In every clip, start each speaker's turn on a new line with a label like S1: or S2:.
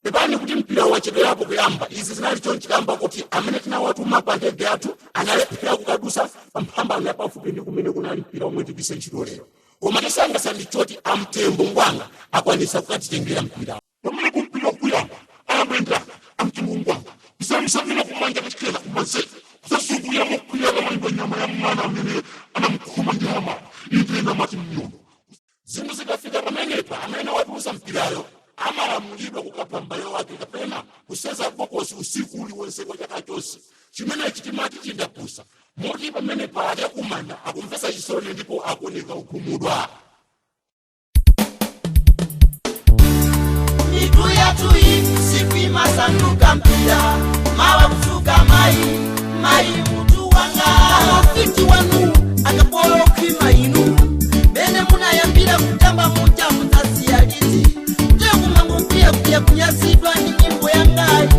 S1: Pepani kuti mpira wachedwerapo kuyamba. Izi zinali chonchi kamba kuti amene tinawatuma pa ndege yathu analephera kukadusa pa mphambano yapafupi ndi kumene kunali mpira omwe tigwise ntchito lero. Koma chosangalatsa ndi choti amtembo ngwanga akwanisa kukatitengera mpira. Pamene kumpira kuyamba, ayambenda amtembo ngwanga kusamsamira kumanja kuchikena kumanzere kusasungulira mokwira kamayimba nyama ya mwana amene anamkhoma ndi hamala ipena mati mnyondo. Zinthu zikafika pamenepa, amene watulusa mpirayo amalamulidwa kukapha m'bale wake kapena kuseza bokosi usiku uliwonse kwa chaka chonse. Chimenechi timati chindapusa, moti pamenepa achakumanda akumvetsa chisoni ndipo akuoneka kukhumudwa.
S2: Mitu yathu iyi siku imasanduka mpira, mawa kusuka mayi mayi mutu wanga. Mafiti wanu akapolo khima inu, mene munayambira kutamba muja mudzasiya liti? Kute kumangokwiya kuya kunyasidwa ndi nyimbo yangayi.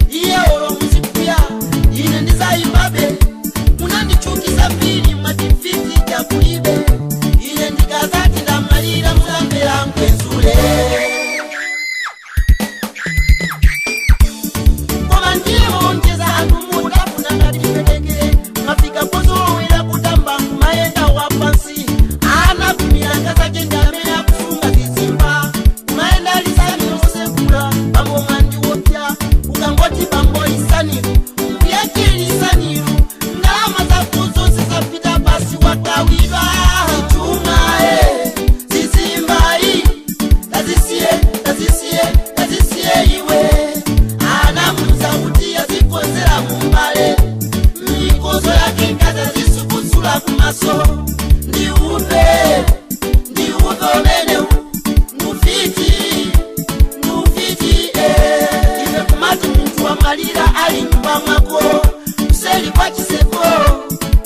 S2: Iye olo muzikwiya, ine ndizayimbabe. Munandichukiza mbiri, mwatifiti chakulibe. Ine ndikazati ndamwalira, muzamvera mkwenzule. Koma ndiye wonjeza anthu mudafuna ngati petekere. Mwafika pozolowera kutamba kumayenda wapansi. Ana kumilanga zache ndi amene akusunga zizimba, kumayenda lisani losekula. Bambo mwandiwopya, ukangoti bambo lisaniro mbuyache lisaniro, ndalama zako zonse zapita pasi, wakawidwa chuma e zizimbayi. Tazisiye, tazisiye, tazisiye iwe. Anamuza kuti azikonzera mumbale, mikozo yake nkaza zisukusula kumaso. Ndiupe, ndiupe umenewu, ngufiti, ngufiti eh. Ife kumati munthu wamwalira ali nyumba mwako, kuseli kwa chiseko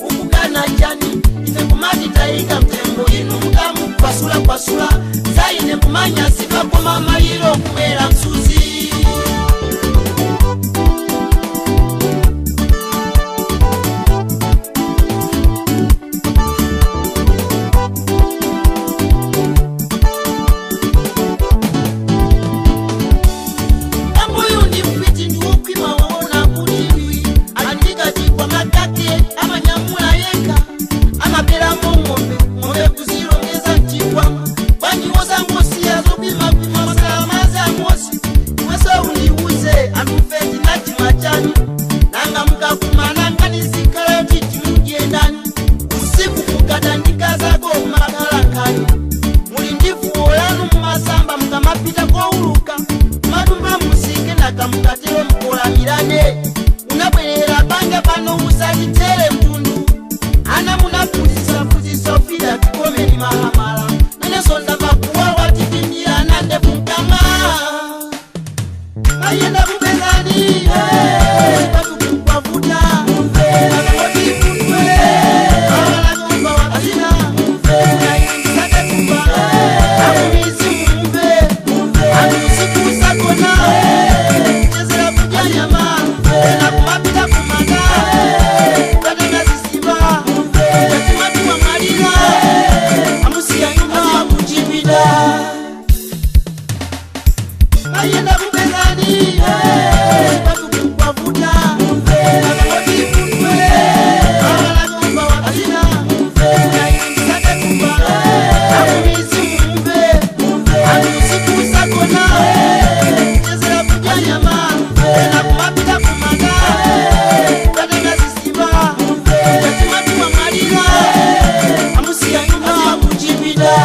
S2: ukukana chani? Ife kumati tayika mtembo, inu mukamukwasula kwasula. Zaine kumanya sikakoma maliro kumwera msuzi. Ambuyu ndi mfiti, ndiwokhwima, waona kuti andikatikwa makake amanyamula yekha, amaperamo ng'ombe ng'ombe kuzilongeza mchikwama. Bwanji wosangosiya zokwimakwima masalamazi amosi? Iwenso undiuze, anthufe tinachimwa chani? Nanga mukakumana ngani zikhala kuti timudyendani usiku kukadandika zako kumakhala nkhani? Muli ndi fuwo lanu, mumasamba mukamapita kouluka, matumba musike nakamukatero mukolamirane. Unabwerera panja pano, usatitere mtundu. Ana munaphunzitsa ofida tikomeni mahamala. Nanenso ndamva kuwawa, tipindirana ndevu mkamwa. Mayenda kupezani patukupavuta akangoti awalakomba wakazina sakatupa akumizi mumve anthu usiku usagona chezera kudya nyama ena kumapita kumanda kukatenga zisimba. Katimati wamwalira amusiya nyumba kuchipinda. Mayenda kupezani patukupavuta akangoti awalakomba wakazina sakatupa akumizi mumve anthu usiku usagona chezera kudya nyama ena kumapita kumanda kukatenga zisimba. Katimati wamwalira amusiya nyumba kuchipinda.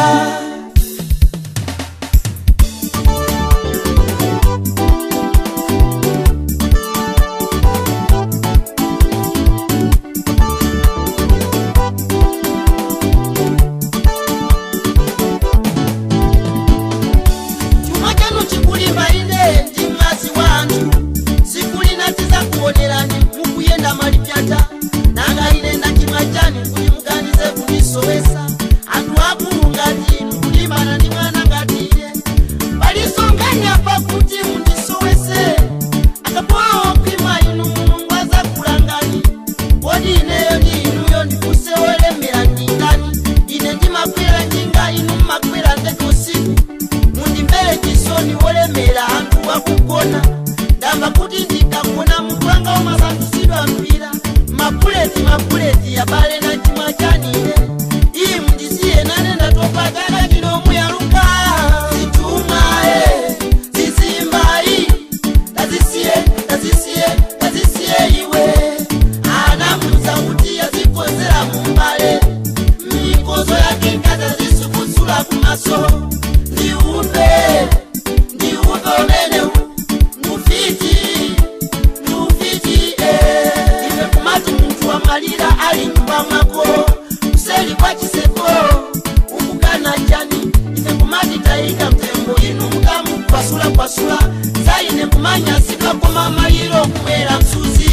S2: kumanyasidwa koma maliro kumwera msuzi.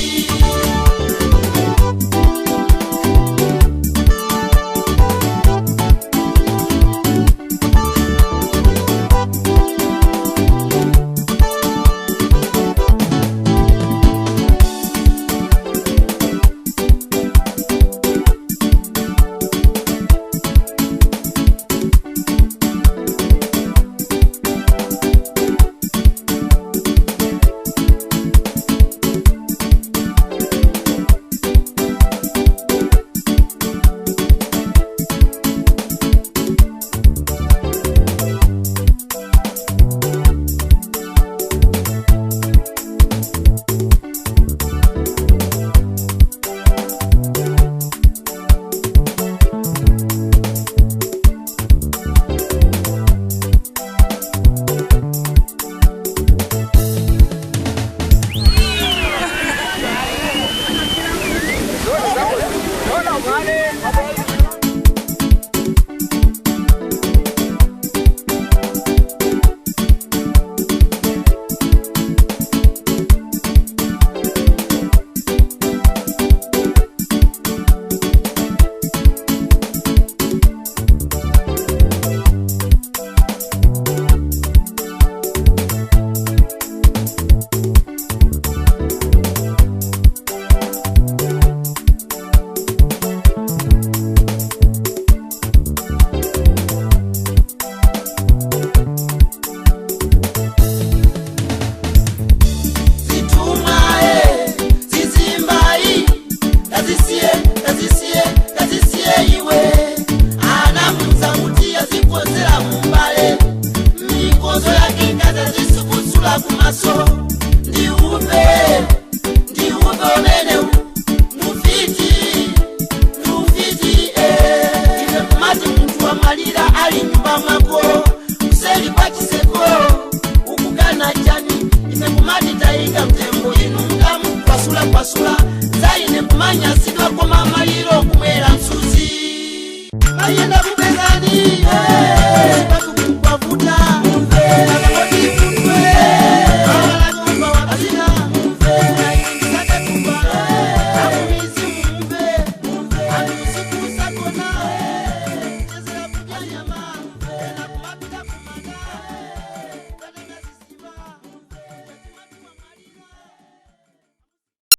S2: Manya sidwa koma maliro kumwera msuzi. Mayenda kupezani.